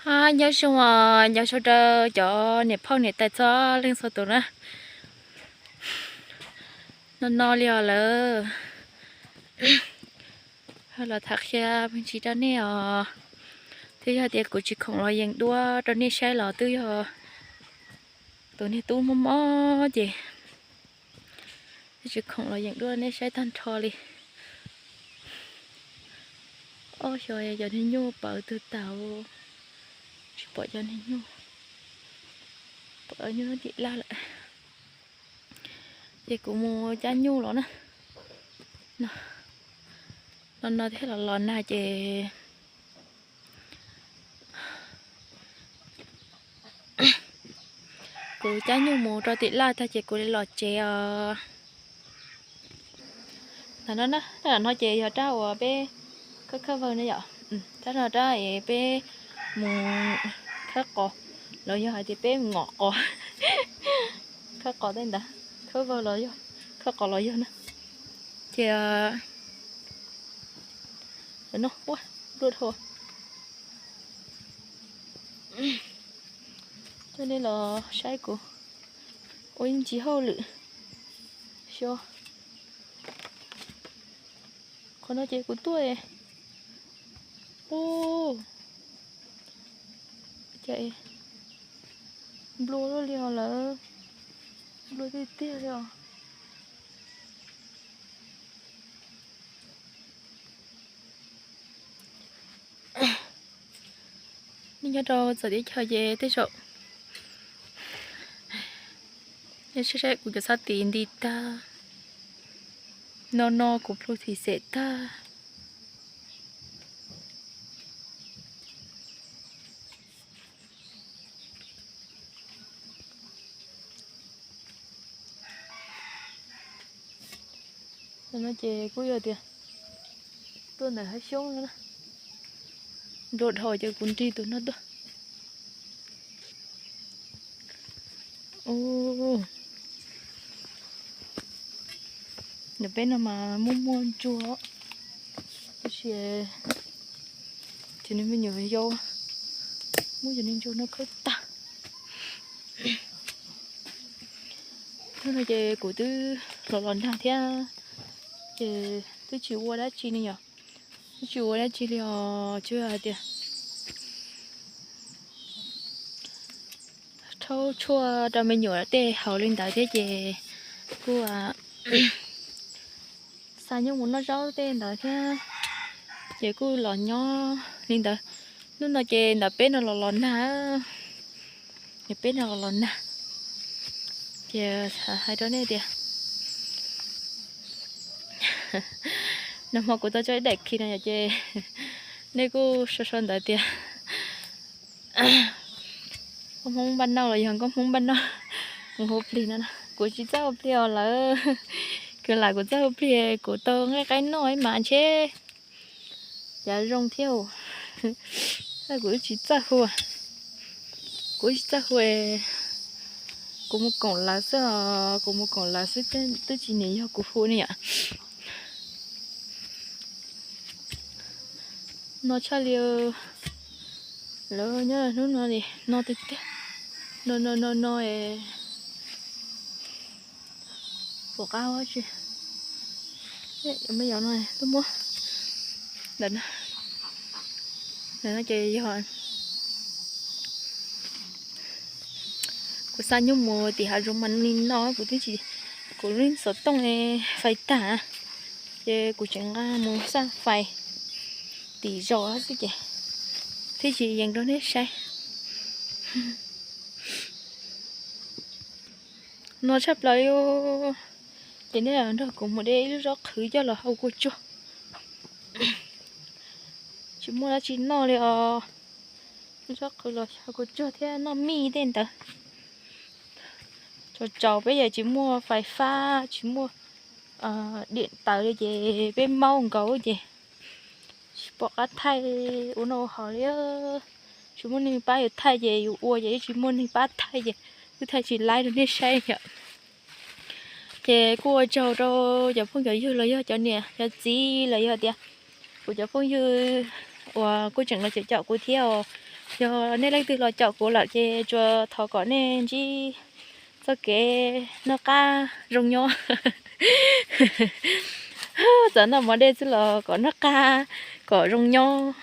Nyob zoo os, nyob zoo rau cov niam phauj niam tais txhua leej txhua tus na. No no li os lawm. Los tham qhia me ntsis rau nej os. Twb yog tias kuv tsis khoom los yees duab rau nej saib los twb yog tus niag tub mob mob ces twb tsis khoom los yees duab nej saib tag nrho li. Ob xyov cov niag nyuj pawv twg tag, tsis pom cov niag nyuj, pom nyuj tim laj lawm. Ces kuv mus cab nyuj los na. No no thiaj los los nag ces kuv cab nyuj mus rau tim laj tag ces kuv li los tsev os. Ntawm no na, tab tom no ces yog rab uas peb khawb khawb vawg ne yom. Rab no rab es peb mus khawb qos los yog hais tias peb mus ngom qos. Khawb qos tej ntawd, khawb vawg los yog, khawb qos los yog na. Ces no ua dua dhau. Coj nej los saib kuv ua ib ntsis hauj lwm xyov. Qhov no ces kuv tuaj, u, cas nplua luaj li os lawm, nplua tiag tiag li os. Nej nyob rau txawv teb chaws ces tej zaum nej saib saib kuv cov xab tis nti tag, no no kuv plhu thim xem tag. No ces kuj yog tias tuaj ntawm hav xyoob no na, nplua dhau ces kuv nrig tus no tuaj. Ntawm peb no mas muaj muaj ntsuag, tab sis cov niag me nyuam yau muab cov niag ntsuag no khawb tag. Hnub no ces kuv twb los los nag thiab, ces twb tsis ua dab tsi ne yom, twb tsis ua dab tsi li os, tsuas yog hais tias rhaub tshuaj rau me nyuam tej haus li ntawd thiab ces kuj xa nyuj mus noj zaub tej ntawd thiab, ces kuj los nyob li ntawd. Hnub no ces ntawm peb no los los nag, ntawm peb no los los nag. Ces hais rau nej tias nag hmo kuv tau tso ib daim khi no yom, ces nej kuj sau sau ntawd tias nkauj Hmoob npaj noj los yog nkauj Hmoob npaj noj mus hu plig no. Kuv tsis txawj hu plig os lawm, kuv lam kuv txawj hu plig kuv tau nqaij qaib noj ib mas ntshe yav zoo thiab. Kuv tsis txawj hu, kuv tsis txawj hu, kuv mus koom lawv xwb, kuv mus koom lawv xwb, twb tsis nim yog kuv hu ne yom. No tshaj li, lawv nyob hnub no li no tiag tiag, no no no no, pom qab tsi, me yov no tuaj muab ntawm no, ntawm no ces yog kuv xa nyuj mus tim hav zoov mas li no, kuv twb tsis, kuv lub xov tooj fais tag, ces kuv tseem nqa mus xaj fais tim zos xwb ces thiaj tsis yees rau nej saib. No tshaj plaws li, ces nej nrog kuv mus de ib lub zaub qhwv coj los hau kua tsuag. Tsis muaj dab tsi noj li os, lub zaub qhwv los hau kua tsuag thiab noj mij tej ntawd. Tsaus tsaus peb yam tsis muaj fais fab, tsis muaj diam tawv li ces peb maub nkaus ces tsis pom qab thaij ua noj ua haus li. Tsis muaj neeg pab yus thaij ces yus ua ces yeej tsis muaj neeg pab thaij ces twb thaij tsis laib rau nej saib yom. Ces kuj ua tsaug rau cov phooj cov ywg los yog cov niam cov txiv los yog tias kuv cov phooj ywg uas kuj tseem los caum caum kuv thiab os. Yog nej leej twg los caum kuv lawm ces tsuas thov kom nej ntsib txoj kev noj qab zoo nyob. Txawm noj mov dej xwb los kom noj qab, kom zoo nyob.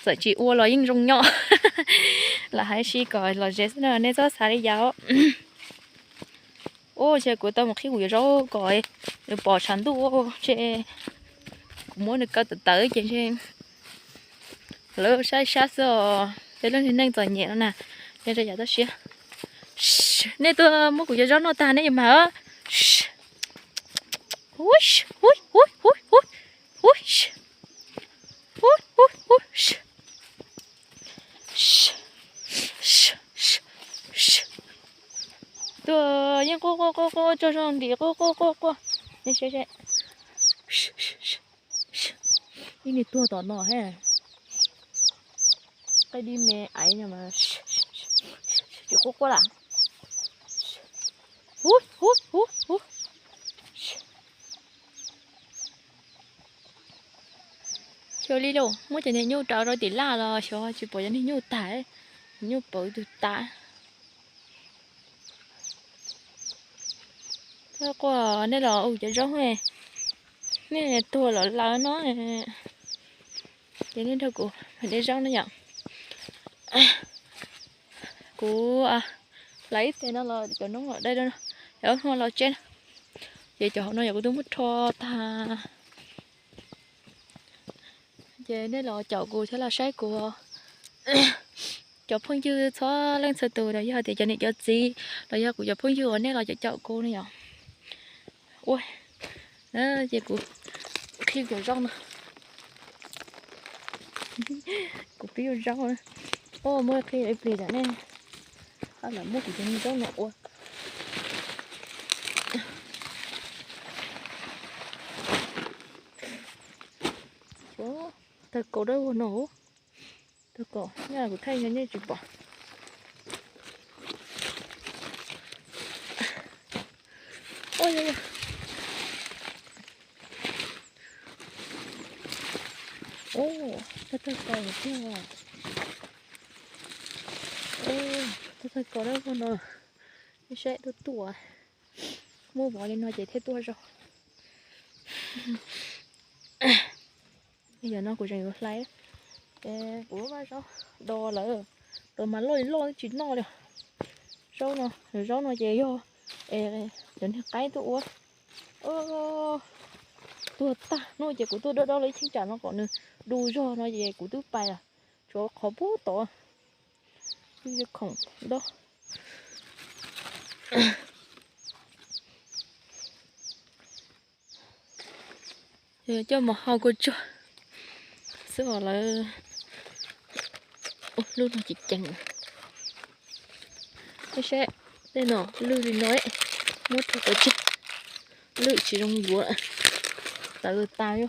Txawm tsis ua los yeej zoo nyob. Lam hais ib si kom lom zem xwb na, nej txhob xav li yam. Ua ntshe kuv tau mus qhib kuv cov zaub kom nws pom tshav ntuj, ntshe kuv muab nws kaw tawv tawv ces ntshe lawv saib sab xwb os. Tej leej neeg txom nyem no na, nyob rau yav toj siab. Nej tuaj muab kuv cov zaub noj tag nej yuav mag. Tuaj yeej quaj quaj quaj quaj tsaug zog ntim quaj quaj quaj quaj. Ib niag tuag tom no he. Qe dib me aiv no mas tsis quaj quaj lawm. Hu hu hu hu. Xyov li lauj, muab cov niag nyuj rau rau tim laj los xyov tsis pom cov niag nyuj tag, nyuj pawv tus tas. Thov quaj nej los ua cov zaub, nej tuag los lawm no ces nej nrog kuv de zaub na yom. Kuv hlais ib tes no los cov noob los dai no, cov no los tseb na. Ces cov hauv no yog kuv twb muab rho tag. Ces nej los caum kuv thiab los saib kuv. Cov phooj ywg txhua leej txhua tus los yog tias cov niam cov txiv los yog kuv cov phooj ywg uas nej los caum caum kuv ne yom. Ua ces kuv qhib cov zaub no. Kuv pib ua zaub na. Ua muab qhib ib pliag tam nej, hab lam muab kuv cov zaub no ua. Tawg kaus dawb vog no, tawg kaus nyaj kuv thaij no nej tsis pom. Ua, tawg tawg kaus tiag. Tawg tawg kaus dawb vog no, nej saib tuaj tuaj. Muaj vov li no ces thiaj tuaj zaub. Yog no kuv tseem yuav hlais, kuv vaj zaub do lawm, lawv mas loj li loj tsis noj li. Zaub no, zaub no ces yog cov niag qaib tuaj ua. Tuag tag hnub ces kuv tuaj dob dob lawv ib cheeb tsam no kom nws du zog no ces kuv twb pais lawm, tshuav qhov puag tod. Twb khoom dob. Coj mus hau kua tsuag xwb os lawv. Lub no tsis ceev. Saib tej no lwj li no, muab rho pov tseg, lwj tsis zoo yuav, tawv tas li.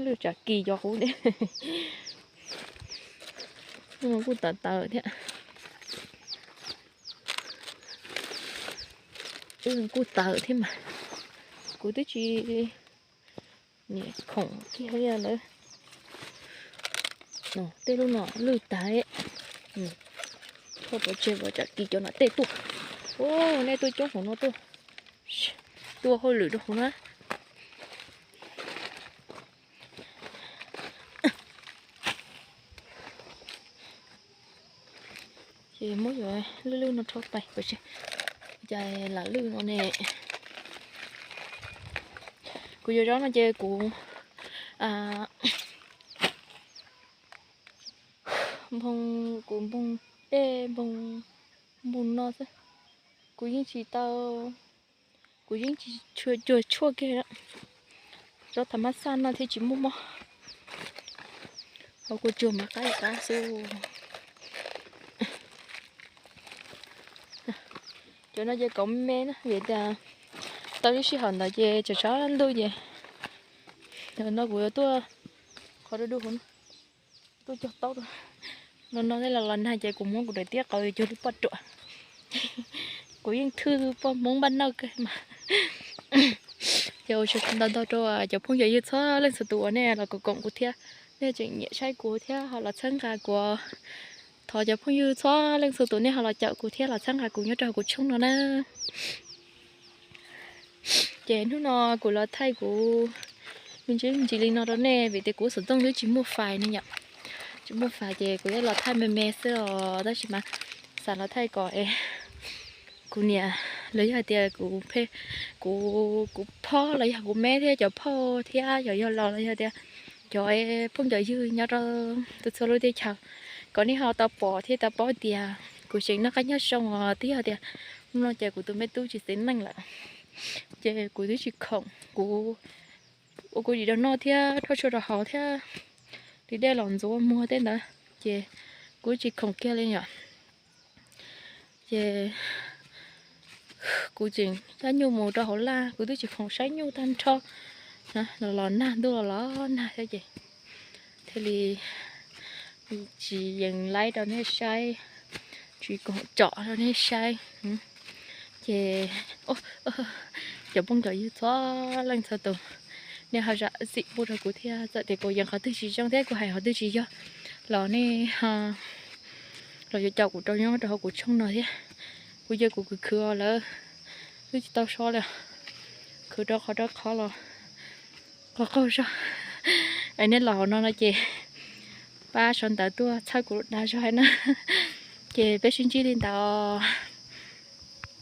Lwj tsam kis cov huv ne. Kuj tawv tawv thiab. Kuj tawv thiab mas. Kuv twb tsis niam khoom kiag li lawm. Tej lub no lwj tag. Rho pov tseg, pov tsam kis cov no tej tuaj. Nej tuaj coob saum no tuaj. Tuaj hauj lwm rau hauv na. Ces muab cov lwj lwj no rho pais, cas lam lwj no ne. Kuv yuav zaub no ces kuv nphoo, kuv nphoo tej nphoo, nphoo no xwb. Kuv yeej tsis tau, kuv yeej tsis cuag tshuaj kiag lawm. Zaub thav mab xaj no thiaj tsis muaj mob. Hau kua tsuag mas qab li qab xwb. Cov no ces kauv me na, vim tias tau ib sij hawm ntawd ces tsam tshav ntuj ces no kuv yuav tuaj qhov du du hauv no, tuaj cog taub rau. No no tej los los nag ces kuv muab kuv daim tiab qaws cuag li poj ruam. Kuv yeej thwj poj Hmoob npaj nawj kawg mas. Ces ua tsaug ntau ntau rau cov phooj ywg txhua leej txhua tus uas nej los koom koom kuv thiab, nej tseem nyiam saib kuv thiab ho los txhawb nqa kuv. Thov cov phooj ywg txhua leej txhua tus nej ho los caum kuv thiab los txhawb nqa kuv nyob rau kuv tshooj no na. Ces hnub no kuv los thaij kuv me ntsis me ntsis li no rau nej vim tias kuv xov tooj twb tsis muaj fais ne yom. Tsis muaj fais ces kuv yuav los thaij me me xwb os, tab sis mas xav los thaij kom es kuv niam los yog hais tias kuv phe, kuv, kuv phob los yog kuv me thiab cov phauj thiab cov yawg laus los yog tias cov phooj cov ywg nyob rau txhua lub teb chaws kom nej ho tau pom thiab tau paub tias kuv tseem noj qab nyob zoo os. Twb yog tias hnub no ces kuv tus me tub tsis xeev neej lawm ces kuv twb tsis khoom, kuv ua kuv dim rau noj thiab rhaub tshuaj rau haus thiab li dej los ntxuav muag tej ntawd ces kuv tsis khoom kiag li yom. Ces kuv tseem cab nyuj mus rau hauv laj, kuv twb tsis khoom saib nyuj tag nrho, los los nag, ntuj los los nag thiab ces thiaj li tsis yees laib rau nej saib, tsis khoom tsom rau nej saib. Ces cov phooj cov ywg txhua leej txhua tus, nej ho zam txim pub rau kuv thiab, txawm tias kuv yees qhov twg tsis zoo thiab kuv hais qhov twg tsis yog los nej los yuav caum kuv rau nyob rau hauv kuv tshooj no thiab. Kuv cia kuv khwv khwv lawm, twb tsis tau so li, khwv rau qhov rau qhov los qaug qaug zog. Es nej los hauv no no ces pab sau ntawv tuaj txhawb kuv dag zog hais na. Ces peb sib ntsib li ntawd.